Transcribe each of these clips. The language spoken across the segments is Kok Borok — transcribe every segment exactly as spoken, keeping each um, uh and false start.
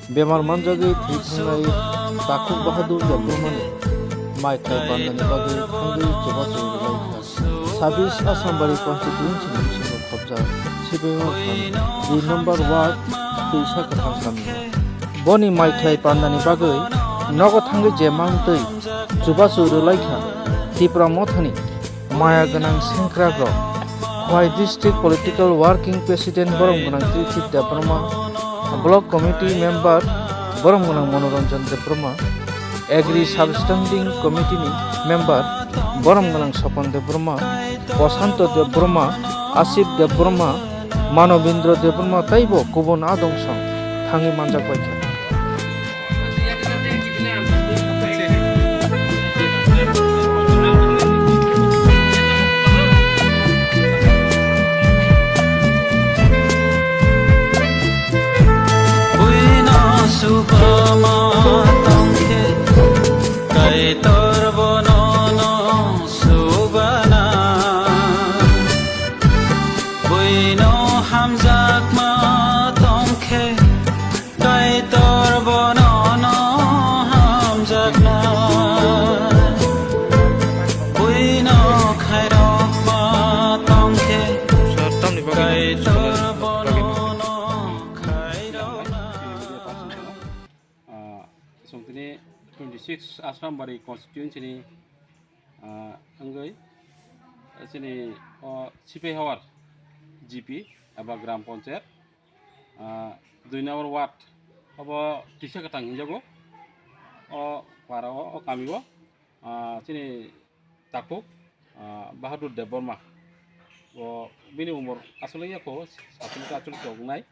Bemar manjagwi thwi thangnai Takhuk Bahadur Debbarmani maikhlai pandani bagwi thangwi chubachu rwlaikha. Sabis Assambari constituency ni bisingo khopjak Sibingwng thani dui number ward Twisa Kwthang kami. Boni maikhlai pandani bagwi nogo thangwi je mantwi chubachu rwlaikha Tipra Mothani maya gwnang sengkrakrok, Khowai District Political Working President borom gwnang Trithip Debbarma, Block Committee Member borom gwnang Monoranjan Debbarma, Agri Substanding Committee ni Member borom gwnang Sopon Debbarma, Bosanto Debbarma, Asif Debbarma, Manobendra Debbarma teibo kubun adong song thangwi manjak bai kha. Buino subama tongkhe, Kaitor bono no subana. Buino hamjakma tongkhe, Kaitor bono no hamjakna. Buino khairokma tongkhe, Kaitor bono no khairokna. Ah, chwng tini twenty six Asrambari constituency ni, ah, wngwi, eh, chini o Sipaihawar G P eba Gram Panchayat, ah, dui number ward obo Twisa Kwthang hinjago. O para o, o kami o, ah, chini Takhuk, ah, Bahadur Debbarma. O bini umor aswk wngya kho, satchollish atchollish rok wngnai.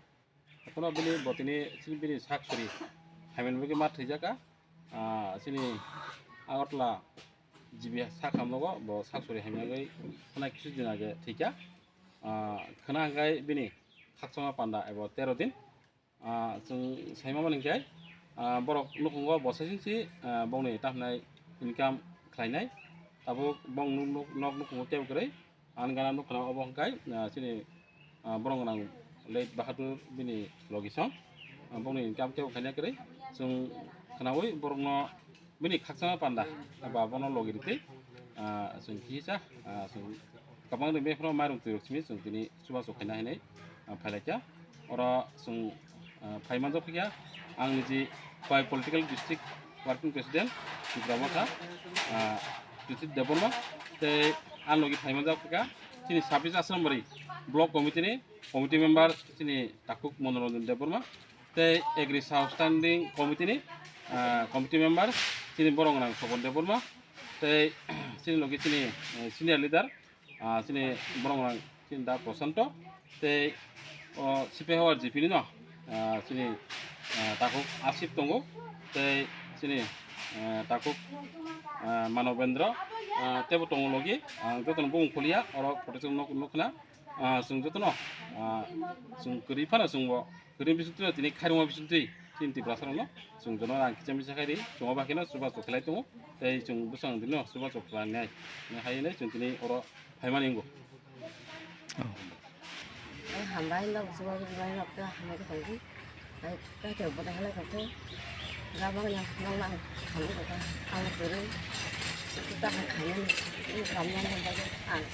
Ekheno bini bo tini chini bini sak suri hamya ni bagwi ma thwijak kha. Ah, chini Agartala G B sak hamjakgo, bo sak suri hamya wngwi khwnai kisu din age thwikha. Ah, khwna hwnkhe bini khakchangma panda ebo tero din. Ah, chwng saima mani hwnkhe, ah, borok nukhungo bo saichung si, ah, bongni tamo hwnai income khlainai. Tabuk bong nuk, nuk, nok nukhungo tei kwrwi. Ani gana nukha obo hwnkhe, ah, chini, ah, borok gwnang late Bahadur bini logisong. Ah, bongni income tei khaina kwrwi. Chwng khwnaui borokno bini khakchangma panda ba bono logi rwtwi, ah, chwng kisa, ah, chwng kwbangni bebak phano mairung twirok simi chwng tini chubachu khaina hinwi, ah, phailaikha. Oro chwng, ah, phai manjak phiya ang niji Khowai Political District Working President Tipra Motha, ah, Jyoti Debbarma, tei ang logi phai manjak phiya chini sabis Asrambari Block Committee ni Committee Member chini Takhuk Monoranjan Debbarma, tei Agri Sub Standing Committee ni, ah, Committee Member chini borok gwnang Sopon Debbarma, tei chini logi chini, eh, Senior Leader, ah, chini borok rang chini da Prosanto, tei o Sipaihawar G P ni no, ah, chini, ah, Takhuk Asif tongo, tei chini, ah, Takhuk, ah, Manobendra, ah, teibo tongo logi, ang jotono bumung kholia, oro photo chwng nuk, nukna, ah, chwng jotono, ah, chwng kwrwi phano chwngbo. Kwrwi bisingtwi tini khairokma bisingtwi chini Tiprasarokno chwng jono rang kisa misa khairi chwngno bakheno chubachu khlai tongo, tei chwng bwskango dino chubachu khlainai. Haino chwng tini oro phaimani wngo. Hambai no chubachu hambai no hambai tongdi. Kaitor boda halai khato. Gabang yang nang nang khamung khato. Ang kwrwi. Kita khaimani. Ini khamung khato. Ang.